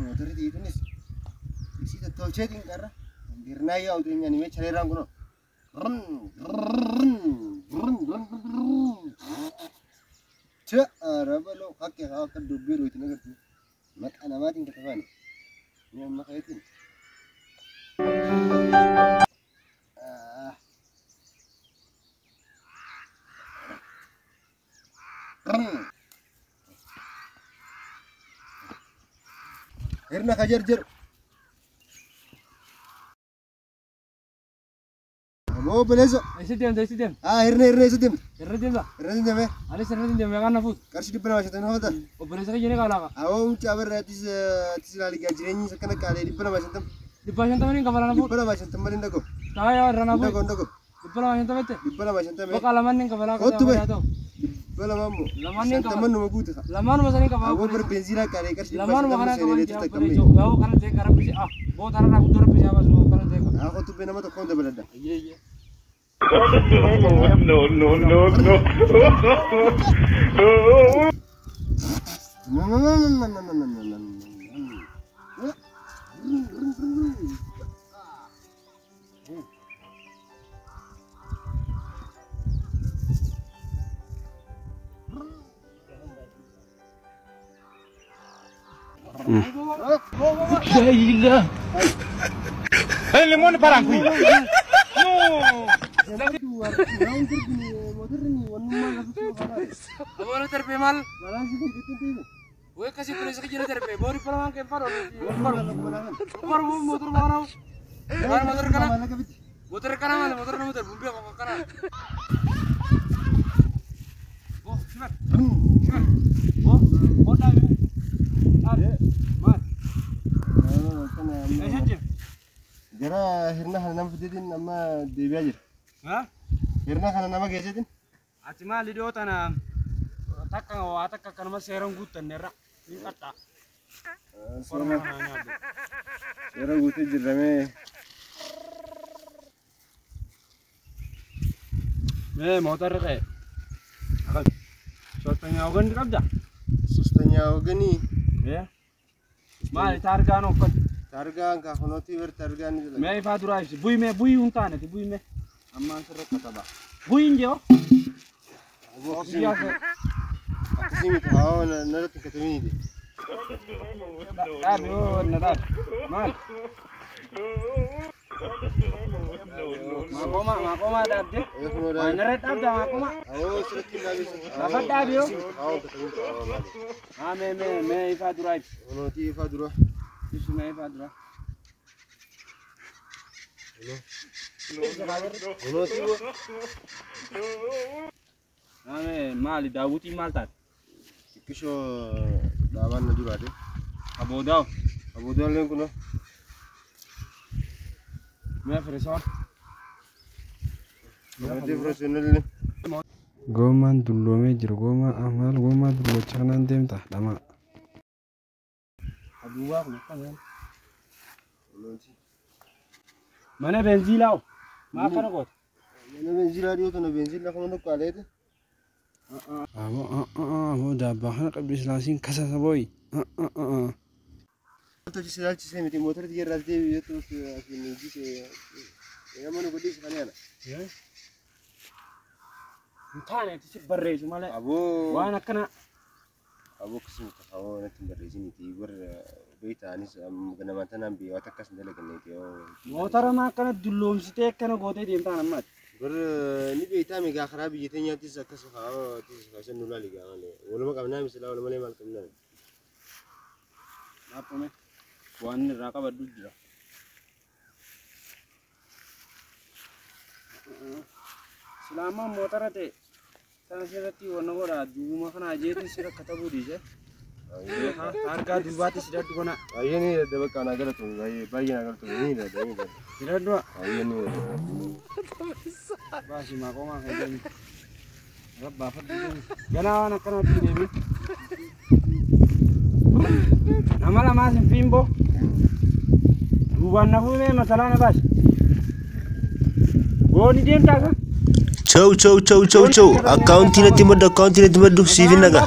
Motorri tiitunis isii tottolcheetiin qarra. Girnaa yaa'u eenyaan himee chaleerraan kunoo. Arabaloo hakke haa akka dubbii rooti nagartu. Maqaa namaatiin katabani. Ni amma kayetiin. Hirna ka jarjaru. Aboo obboleesso. Eessa deemta? Eessa deemta? Haa hirna hirna eessa deemta? Irra deemta? Irra deemta. Anis irra deemta meeqaan na fuutu? Qarshii 250 hafata. Obboleessa kiyya ni qaalaaqa. Aboo mucaa barra atis atis ilaali gaa jireenyi isa kana qaalee 250. 150 ni kafala na fuutu. 250 malee hin dhagoo. Taayaa irra na Hin fuutu. dhagoo hin dhagoo. 250? 250. Bakka lamaan ni kafalaa. Kottu bahi. 200 immoo. Lamaan ni kafala. 50 numa guute. Lamaanuma sanii kafala. Aboo bar beenziilaa qaalee qarshii Lamaanuma 150 kana seenee qaban leetu takkammee. Yoo kana ta'e gara bisi ah boo tararraa guddoo rabbi siyaa baasu kana ta'e qaba. Haa kottu bee nama tokkoon dabaladha. Iyyee. No, no, no, no. El limón para qui. Aboona darbee maal? Way akkasii obboleessa kiyya darbee boori bala waan kee faro. Faro motora kana. Maal motora kana? Motora kana maal motora nama darbu beeku kana. Bo shimar. Shimar. Bo bo dhaabi. Dhaabi. Maal? Eessa deemta? Gara hirna kana nama fideetiin amma deebi'aa jira. Haa? Hirna kana nama geesseetiin. Ati maal iddoo tana takka waa takka akkanuma seeran guuttanne irra ni qaxxa. Seera guutee jirramee. Mee mootarri ka'e. ሶስተኛ ወገን qabda? ሶስተኛ ወገኒ Maali taargaan okkol? Taargaan kaafanootii bar taargaan ni dalaga. Mee ifaa duraa ibsi. Bu'i mee bu'i hin taaneti bu'i mee. Ammaan sirra kataba. Bu'i hin jeo? Akkasii miti haa narratti hin katabiniiti. Dhaabi yoo na dhaabi. Maal? Maaqoma maaqoma dhaabde? Kunoo Waa dhaabi. narra dhaabda maaqoma? Awoo sirratti hin dhaabisi. Lafa dhaabi yoo? Haa katabiniiti haa maali. Haa mee mee mee ifaa duraa ibsi. Kunootii ifaa dura. Ibsi mee ifaa duraa. Kunootii boo. Haa mee maali daawwitiin maal taate? Xiqqishoo dhaabaan na duraate. Aboodaa'u. Aboodaan kunoo. Mee firisoon. Kunootii firosoonillee. Goomaan dulloomee jiru. Goomaa maal goomaa dulloocha kanaan deemta dhamaa. Aduwwaa kun akkam. Kunootii. Mana beenziilaa maa akkana goota? Mana beenziilaa dhiyoo tana beenziilaa kuma tokko aleete. Aboo aboo daabbaa kana qabdi silaasiin kasasa booyi. Tolchi silaalchisee miti motora xiyya irraas deebi'ee jettu asiin hojii nama nu godhee kana yaala. Hin taane si barreessu malee. Aboo Waan akkana aboo akkasuma aboo natti hin barreessiniiti bar beektaanis namaan tanaan biyya waan akkas hin dalaganneeti. Motora maa akkana dulloomsitee akkana gootee deemtaan ammaati. Bar ni beektaa meegaa karaa biyya teenyaattis akkas haa nu laali gaa malee waluma qabnaa misilaa waluma malee maal qabnaa. Dhaabbame waan irraa qabadhu jira. Silaamaan motora ta'e sana sirratti wanna godha duubuma kana ajeetiin sirra katabuu dhiise. Taargaa duubaatti sidhadhu kana. Baay'ee ni dadda bakka naa galatu baay'ee baay'ee naa galatu ni dadda ni dadda. Sidhadhu. Baay'ee ni dadda. Baasi maqoomaa kan deemi. Rabbaafadhu deemi. Ganaa waan akkanaatti deemi. Nama lamaas hin fiinboo. Duubaan na fuudhee masalaa na baasi. Gooni deemtaa ka? Chau chau chau chau chau akkaawuntii natti maddu akkaawuntii natti maddu siif hin nagaa.